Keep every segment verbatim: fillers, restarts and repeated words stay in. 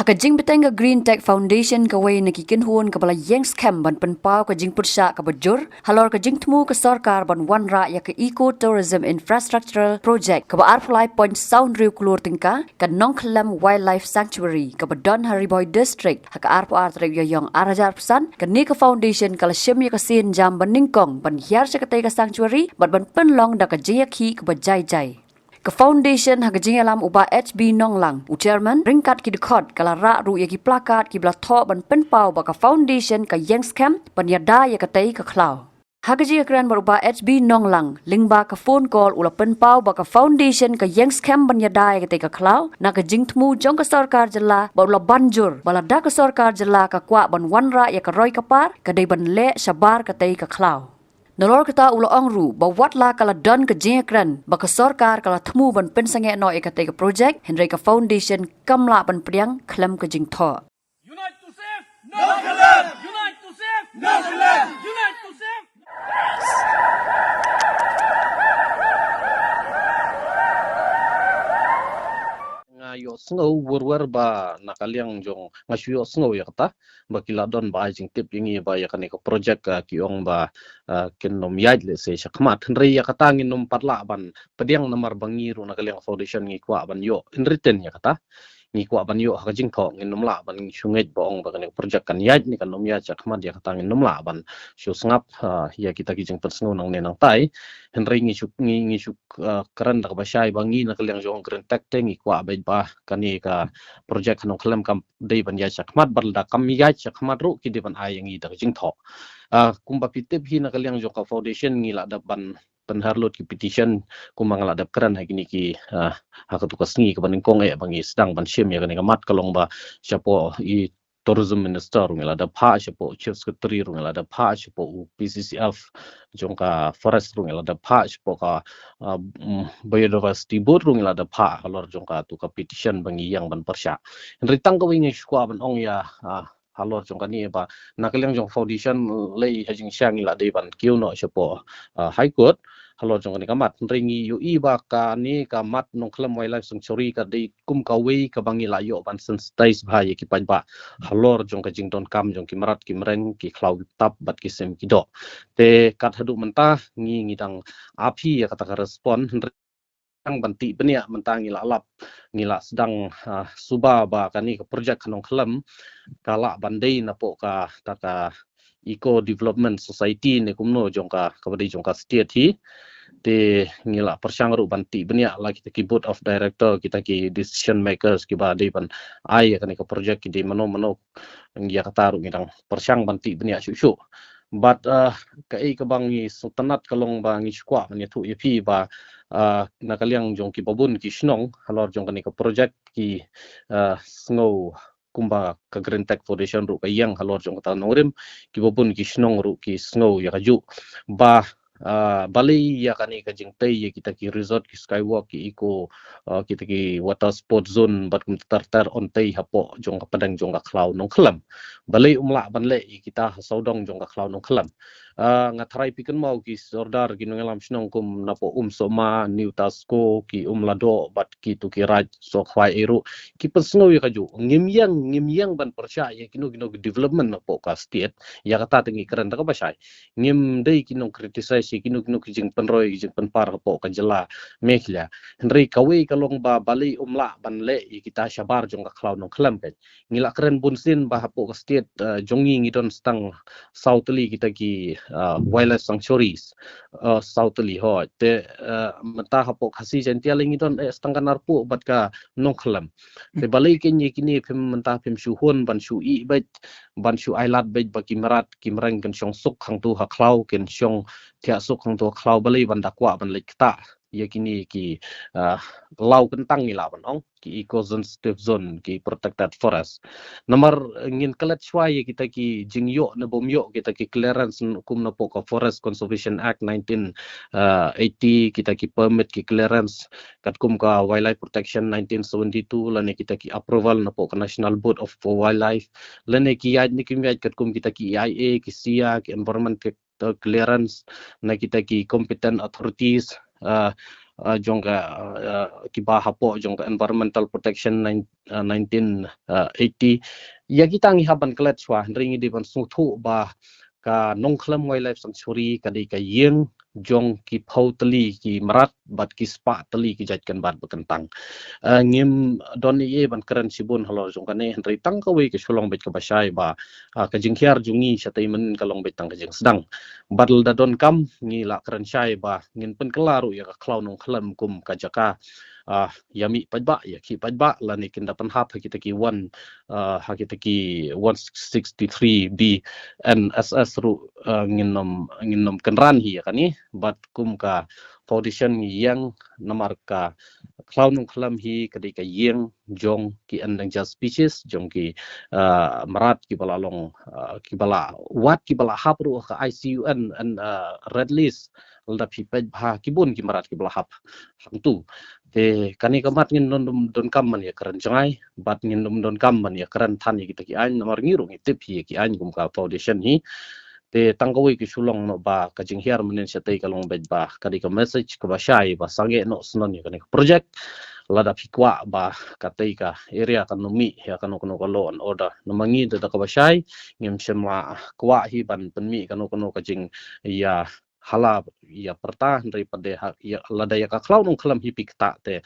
Ka jingbteng ka Green Tech Foundation kawei na ki kynhun kaba la ïeng skhem ban pynpaw ka jingpyrshah kaba jur halor ka jingthmu ka sorkar ban wanrah ïa ka Eco Tourism Infrastructural Project kaba arphew lai point saw hynriew klur tyngka, ka Nongkhyllem Wildlife Sanctuary kaba don ha Ri Bhoi District, ha ka arphew ar tarik Ïaïong ar hajar arphew san. Kane ka foundation ka la shim ïa ka sienjam banyngkong ban hiar sha katei ka sanctuary bad ban pynlong da ka jingïakhih kaba jai jai. Ka foundation ha ka jingïalam u Bah H B Nonglang, u chairman, ryngkat ki dkhot, ka la rah ruh ïa ki placard kiba la thoh ban pynpaw ba ka foundation ka ïeng skhem ban ïada ïa katei ka khlaw. Ha ka jingïakren bad u Bah H B Nonglang lyngba ka phone call, u la pynpaw ba ka foundation ka ïeng skhem ban ïada ïa katei ka khlaw na ka jingthmu jong ka sorkar jylla bad u la ban jur ba lada ka sorkar jylla ka kwah ban wanrah ïa ka roi ka par, ka dei ban leh shabar katei ka khlaw. Nalor kata u la ong ruh ba wat la ka la don ka jingïakren ba ka sorkar ka la thmu ban pynsangeh noh ïa katei ka project, hynrei ka foundation kam lah ban pdiang khlem ka jingthoh. Unite to save! No Khyllem! Unite to save! No Khyllem! Unite to save! Nga ïohsngew wyrwar ba na ka liang jong, nga shu ïohsngew ïa kata ba ki la don ba ai jingtip ïa ngi ba ïa kane ka project, ah, ki ong ba, ah, kin nym ïaid lehse shakhmat. Hynrei ïa kata ngin nym pat lah ban pdiang namar ba ngi ruh na ka liang foundation ngi kwah ban ïoh in written ïa kata. Ngi kwah ban ïoh ha ka jingthoh, ngin nym lah ban shu ngeit ba ong ba kane ka project kan ïaid ne kan nym ïaid shakhmat, ïa kata ngin nym lah ban shu sngap, ah, ïa kita ki jingpynsngew nangne nangtai. Hynrei ngi shu, ngi, ngi shu, ah, kren da kaba shai ba ngi na ka liang jong Green Tech te ngi kwah beit ba kane ka project ha Nongkhyllem kam dei ban ïaid shakhmat, bad lada kam ïaid shakhmat ruh ki dei ban ai ïa ngi da ka jingthoh. Ah, kumba phi tip hi na ka liang jong ka foundation ngi la dep ban pynhar lut ki petition, kumba nga la dep kren ha kine ki, ah, ha katu ka sngi kaba nyngkong eh ba ngi sdang ban shim ïa kane ka mat, ka long ba shapoh i Tourism Minister ruh ngi la dep phah, shapoh Chief Secretary ruh ngi la dep phah, shapoh u P C C F jong ka Forest ruh ngi la dep phah, shapoh ka, ah, mm, Biodiversity Board ruh ngi la dep phah halor jong katu ka petition ba ngi ïeng ban pyrshah. Hynrei tang kawei ngi shu kwah ban ong ïa, ah, halor jong kane ba na ka liang jong foundation lei ha jingshisha ngi la dei ban kiew noh shapoh, ah, High Court halor jong kane ka mat. Hynrei ngi ïohi ba kane ka mat Nongkhyllem Wildlife Sanctuary ka dei kum kawei kaba ngi la ïoh ban sensitize bha ïa ki paidbah halor jong ka jingdonkam jong ki mrad ki mreng, ki khlaw ki btap bad ki sim ki doh. Te kat haduh mynta ngi, ngi dang ap hi ïa kata ka respond, hynrei tang ban tih bniah mynta ngi la lap, ngi la sdang, ah, suba ba kane ka project ha Nongkhyllem ka lah ban dei napoh kata ka Eco Development Society ne kumno jong ka, kaba dei jong ka state hi. Te ngi la pyrshang ruh ban tih bniah la kita ki board of director, kita ki decision makers kiba dei ban ai ïa kane ka project ki dei mano mano. Ïa kata ruh ngi dang pyrshang ban tih bniah shuh shuh. Bad, ah, kaei kaba ngi sngewtynnat ka long ba ngi shu kwah ban ïathuh ïa phi ba, ah, na ka liang jong kiba bun ki shnong halor jong kane ka project ki, ah, sngew kumba ka Green Tech Foundation ruh ka ïeng halor jong kata nongrim, kiba bun ki shnong ruh ki sngew ïa kajuh ba, ah, balei ïa kane ka jingtei ïa kita ki resort, ki skywalk, ki eco, ah, kita ki water sport zone bad kumta ter ter, yn tei hapoh jong ka pdeng jong ka khlaw Nongkhyllem. Balei ym lah ban leh ïa kita ha sawdong jong ka khlaw Nongkhyllem. Ah, nga tharai phi kynmaw ki sordar, ki nongïalam shnong kum napoh Umsohma, New Tasko, ki Umladoh bad kitu ki Raid Sohkhwai ei ruh ki pynsngew ïa kajuh. Ngim ïeng, ngim ïeng ban pyrshah ïa kino kino ki development napoh ka state. Ïa kata te ngi kren da kaba shai. Ngim dei ki nong criticize ïa kino kino ki jingpynroi, ki jingpynpar hapoh ka jylla Meghalaya. Hynrei kawei ka long ba balei ym lah ban leh ïa kita shabar jong ka khlaw Nongkhyllem peit. Ngi la kren bunsien ba hapoh ka state, eh, jong ngi ngi don tang saw tylli kita ki, eh, wildlife sanctuaries, eh, saw tylli, hooid. Te, eh, mynta hapoh Khasi Jaintia lei ngi don, eh, tang ka Narpuh bad ka Nongkhyllem. Te balei kein ïa kine phim, mynta phim shu hun ban shu ïeh beit, ban shu ailad beit ba ki mrad ki mreng kin shong suk hangtu ha khlaw, kin shong thiah suk hangtu ha khlaw, balei ban da kwah ban leit ktah ïa kine ki, ah, law kyntang ngi lah ban ong, ki eco sensitive zone, ki protected forest. Namar, eh, ngin klet shuwa ïa kita ki jingïoh ne bym ïoh kita ki clearance n-, kum napoh ka Forest Conservation Act nineteen eighty, kita ki permit, ki clearance katkum ka Wildlife Protection nineteen seventy-two, lane kita ki approval napoh ka National Board of Wildlife, lane ki ïaid ne kim ïaid katkum kita ki E I A, ki S I A, ki Environment ki, uh, clearance na kita ki competent authorities, uh, uh, jong ka uh, kiba hapoh jong ka Environmental Protection nine, uh, nineteen eighty. Ïa kita ngi hap ban klet shuwa, hynrei ngi dei ban sngewthuh ba ka Nongkhlem Wildlife Sanctuary ka dei ka ïing jong ki phew tylli ki mrad bad ki spah tylli ki jait kynbat ba kyntang. Uh, ngim don ei ei ban kren shibun halor jong kane, hynrei tang kawei ka shu long beit kaba shai ba uh, ka jinghiar jong ngi shatei mynnin ka long beit tang ka jingsdang. Bad lada donkam ngi la kren shai ba ngin pynkylla ruh ïa ka Khlaw Nongkhlem kum ka jaka uh, ïa mih paidbah, ïa khih paidbah, lane kin da pynhap ha kita ki one uh, ha kita ki one sixty-three B N S S ruh uh, ngin nym ngin nym kynran hi ïa kane. Bad kum ka foundation ngi ïeng namar ka Khlaw Nongkhlem hi ka dei ka ïing jong ki endangered species, jong ki uh, mrad kiba la long uh, kiba la wad kiba la hap ruh ka I U C N and uh, red list. Lada phi peit bha ki bun ki mrad kiba la hap hangtu. Te kane ka mat ngin nym donkam ban ïa kren jngai bad ngin nym donkam ban ïa kren than ïa kita ki aiñ namar ngi ruh ngi tip hi ïa ki aiñ kum ka foundation hi. Te tang kawei ka shu long noh ba ka jinghiar mynnin shatei ka long beit ba ka dei ka message kaba shai ba sangeh noh snon ïa kane ka project. Lada phi kwah ba katei ka area kan nym mih ïa kano kano ka law and order. Namar ngi da kaba shai ngim shym la kwah hi ban pynmih kano kano ka jingïahala ïa pyrta, hynrei pat de ha ïa lada ïa ka Khlaw Nongkhlem hi phi ktah te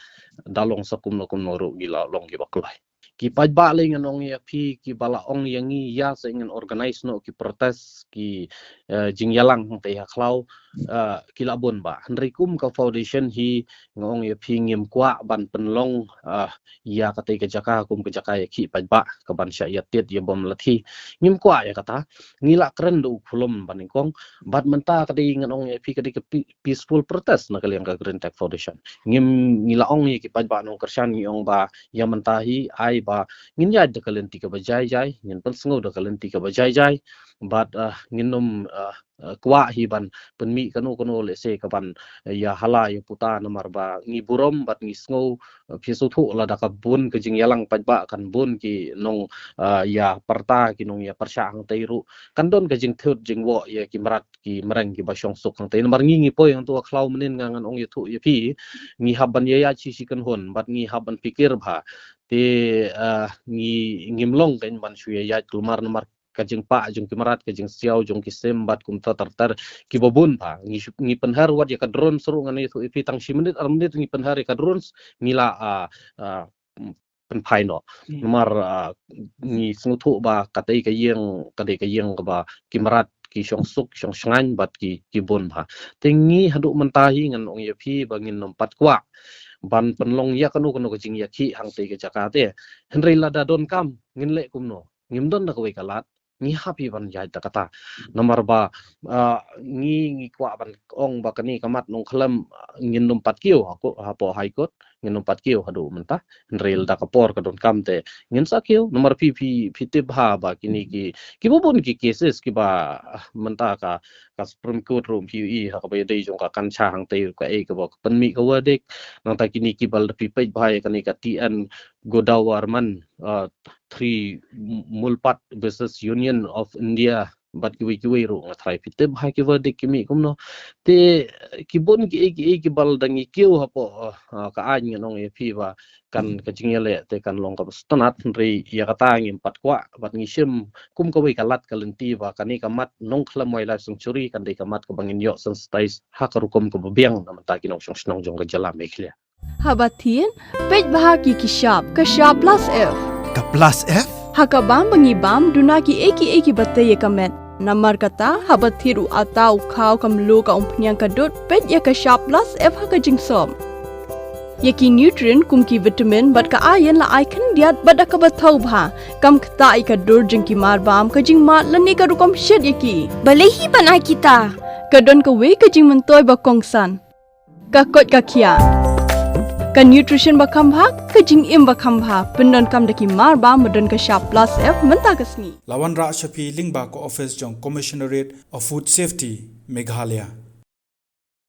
da long sa kumno kumno ruh ngi la long kiba kloi. Ki paidbah lei ngan ong ïa phi kiba la ong ïa ngi ïa sa ngin organise noh ki protest ki uh, jingïalang hangtei ha khlaw uh, ki la bun ba. Hynrei kum ka foundation hi nga ong ïa phi ngim kwah ban pynlong uh, ïa katei ka jaka kum ka jaka ïa khih paidbah ka ban shah ïa tied ïa bom lathi. Ngim kwah ïa kata. Ngi la kren da u khulom ba nyngkong. Bad mynta ka dei ngan ong ïa phi ka dei ka peaceful protest na ka liang ka Green Tech Foundation. Ngim ngi la ong ïa ki paidbah nongkyrshan ngi ong ba ïa mynta hi ai ba ngin ïaid da ka lynti kaba jai jai, ngin pynsngew da ka lynti kaba jai jai. Bad uh, ngin nym uh, uh, kwah hi ban pynmih kano kano lehse ka ban uh, ïahala ïa puta namar ba ngi burom bad ngi sngew uh, phi sngewthuh lada ka bun ka jingïalang paidbah kan bun ki nong uh, ïa pyrta ki nong ïa pyrshah hangtei ruh kan don ka jingthut jingwoh ïa ki mrad ki mreng kiba shong suk hangtei. Namar ngi ngi poi hangtu ha khlaw mynnin nga ngan ong ïathuh ïa phi ngi hap ban ïa ïaid shi shi kynhun bad ngi hap ban pyrkhat bha. Te uh, ngi ngim long kein ban shu ïa ïaid kulmar namar ka jingpah jong ki mrad ka jingsiaw jong ki sim bad kumta ter ter kiba bun bha. Ngi ngi pynher wat ïa ka drones ruh ngan ïathuh ïa phi tang shi minit ar minit ngi pynher ïa ka drones ngi la uh, uh, pynphai noh. Namar uh, ngi sngewthuh ba katei ka ïing ka dei ka ïing kaba ki mrad ki shong suk shong shngaiñ bad ki ki bun bha. Te ngi haduh mynta hi ngan ong ïa phi ba ngin nym pat kwah ban pynlong ïa kano kano ka jingïakhih hangtei ka jaka te. Hynrei lada donkam ngin leh kumno? Ngim don da kawei ka lad. Ngi hap hi ban ïaid da kata. Namar ba uh, ngi ngi kwah ban ong ba kane ka mat Nongkhlem uh, ngin nym pat kiew ha ko hapoh High Court ngin nym pat kiew haduh mynta. Hynrei lada ka por ka donkam te ngin sa kiew namar phi phi phi tip bha ba kine ki kiba bun ki cases kiba uh, mynta ka ka Supreme Court ruh phi ïohi ha kaba ïadei jong ka kansha hangtei ka ei kaba ka pynmih ka verdict. Nangta kine kiba lada phi peit bha ïa kane ka T N Godavarman uh, three Mulpat versus Union of India bad kiwei kiwei ruh nga tharai phi tip bha ki verdict ki mih kumno. Te ki bun ki ei ki ei kiba lada ngi kiew hapoh uh, ka aiñ ngan ong ïa phi ba kan ka jingïaleh te kan long kaba sngewtynnat hynrei ïa kata ngim pat kwah bad ngi shim kum kawei ka lad ka lynti ba kane ka mat Nongkhlem Wildlife Sanctuary kan dei ka mat kaba ngin ïoh sensitize ha ka rukom kaba biang na mynta ki nongshong shnong jong ka jylla Meghalaya. Haba thied, peit bha ki ki shap, ka shap plus F. Ka plus F? Ha ka bam ba ngi bam, duna ki ei ki ei kiba tei ïa ka met. Namar kata, haba thied u ata u khaw ka mluh ka umphniang ka dud, peit ïa ka shap plus F ha ka jingsop. Ïa ki nutrient kum ki vitamin bad ka iron la ai khyndiat bad da kaba thaw bha. Kam ktah ïa ka dur jong ki mar bam ka jingmad lane ka rukom shet ïa ki. Balei hi ban ai kita? Ka don kawei ka jingmyntoi ba kongsan. Ka koit ka khiah. Ka nutrition ba kham bha, ka jingim ba kham bha, pyndonkam da ki mar bam ba don ka shap plus F mynta ka sngi. La wanrah sha phi lyngba ka office jong Commissionerate of Food Safety, Meghalaya.